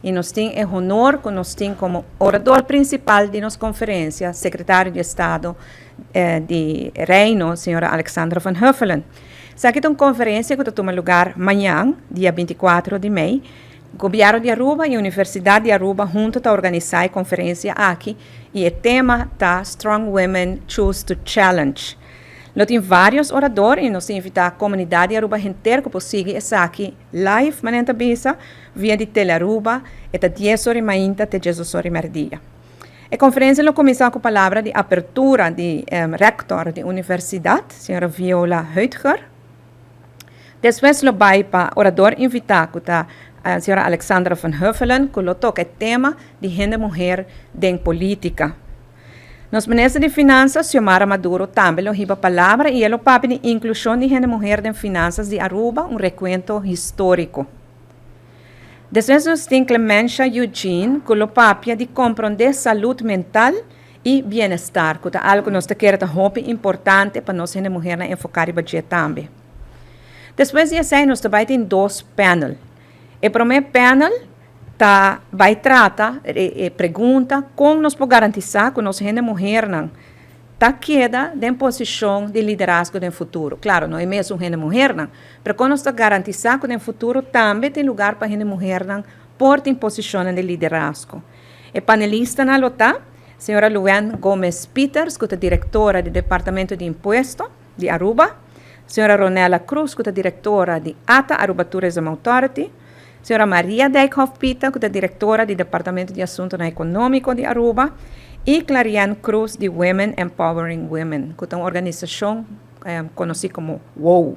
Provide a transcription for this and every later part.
Y nos tin e honor cu nos tin como orador principal di nos conferencia Secretario di Estado di Reino, Sra. Alexandra van Huffelen. Esaki ta un conferencia cu ta tuma lugar mañan, dia 24 di mei. Gobierno di Aruba y Universidad di Aruba hunto ta organisa e conferencia aki y e tema ta "Strong Women Choose to Challenge". Lo tin varios orador y nos ta invita comunidad di Aruba henter cu por sigui esaki live, manera ta bisa, via di Telearuba, e ta 10 or di mainta te 10 or di merdia. E conferencia lo cuminsa cu palabra di apertura di rector di universidad, Sra. Viola Heutger. Despues lo bay pa orador invita, cu ta Sra. Alexandra van Huffelen, cu lo toca e tema di hende muher den politica. Nos minister di Finanzas, Xiomara Maduro, tambe lo hiba palabra y e lo papia di inclusion di hende muher den finanzas di Aruba, un recuento historico. Despues nos tin Clemencia Eugene, cu lo papia di comprende salud mental y bienestar, cu ta algo cu nos ta kere ta hopi importante pa nos hende muher enfoca riba dje tambe. Despues di esey, nos tambe tin dos panel. E prome panel ta bay trata e pregunta con nos por garantisa cu nos hende muher ta keda den posicion di liderazgo den futuro. Claro, no ta mes hende muher, ma con nos ta garantisa cu den futuro tambe tin luga pa hende muher por tin posicion di liderazgo. E panelistanan lo ta Sra. Luan Gomes Peters, cu ta directora di Departamento di Impuesto di Aruba, Sra. Ronella Cruz, cu ta directora di ATA, Aruba Tourism Authority, Sra. Maria Dijkhoff Pita, cu ta directora di Departamento di Asunto Economico di Aruba, y Clariane Cruz, di Women Empowering Women, cu ta un organisacion conoci como WOW.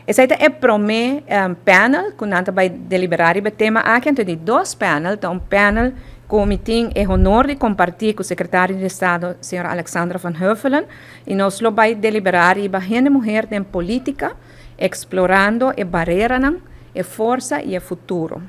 Esey ta e prome panel cu nan bay delibera e tema aki. Anto, di dos panel, ta un panel cu mi tin e honor di comparti cu e secretario di Estado, Sra. Alexandra van Huffelen, y nos lo bay delibera e hende muher den politica, explorando e barera, e forsa y e futuro.